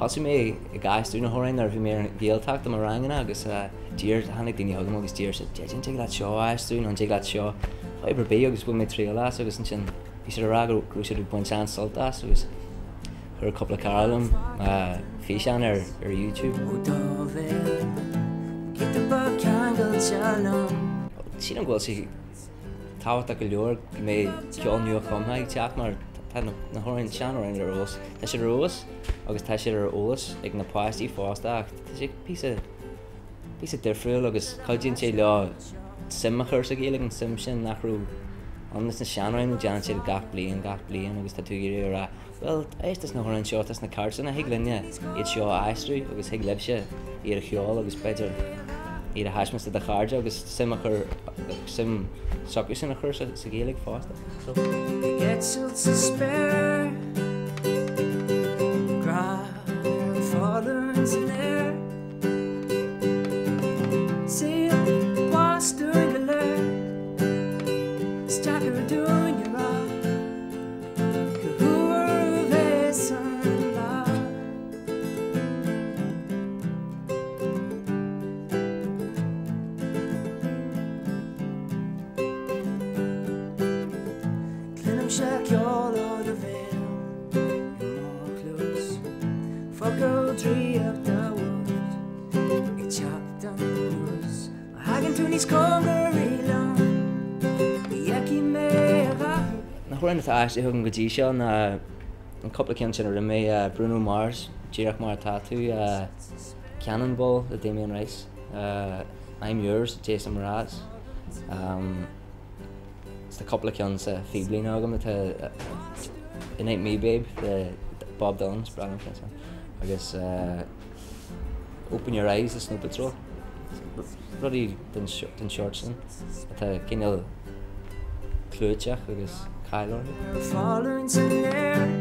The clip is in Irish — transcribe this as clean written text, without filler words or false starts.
Thosaigh mé ag aistriú na hamhráin nuair a bhí mé ar an Ghaeltacht i mo ranganna agus d'iarr, tháinig daoine chugam agus d'iarr siad, an dtig leat seo a aistriú nó an dtig leat seo, fadhb ar bith agus bhain mé triail as agus ansin bhí siad ag rá go raibh siad ag baint an-sult as agus chuir cúpla cara liom físeán ar ar YouTube. Ó do bhéal, giota beag ceangailte liom. Sílim go bhfuil sé tábhachtach go leor go mbeidh ceol nua-chumtha ag teacht mar tá na hamhráin, seanamhráin ar eolas. Tá siad ar eolas agus tá siad ar eolas ag na páistí fosta ach tá sé píosa, píosa difriúil agus cuidíonn sé leo suim a chur sa Ghaeilge, an suim sin nach raibh ann leis na seanamhráin nó déanann siad gach bliain, gach bliain agus tá tú ag iarraidh a rá Bhuel, éist leis na hamhráin seo, tá sna cairteanna, thig linne iad seo a aistriú agus thig libhse iad a cheol agus b'fhéidir iad a thaispeáint do do chairde agus suim a chur, suim s'acusan a chur sa Ghaeilge fosta. So. Ag eitilt sa spéir, grá ar an foluain san aer, Saol bás dúinn go léir, is deacair dúinn a rá. Na hamhráin atá aistrithe agam go dtí seo ná an cúpla ceann sin a rinne mé, Bruno Mars, Díreach Mar Atá Tú, Cannonball le Damien Rice, I'm Yours le Jason Mraz. Tá cúpla ceann sa phíblíne agam atá It Ain't Me Babe le Bob Dylan, is breá liom an ceann sin, agus Open Your Eyes le Snow Patrol. Rudaí den seort sin atá cineál clúiteach agus cáil orthu.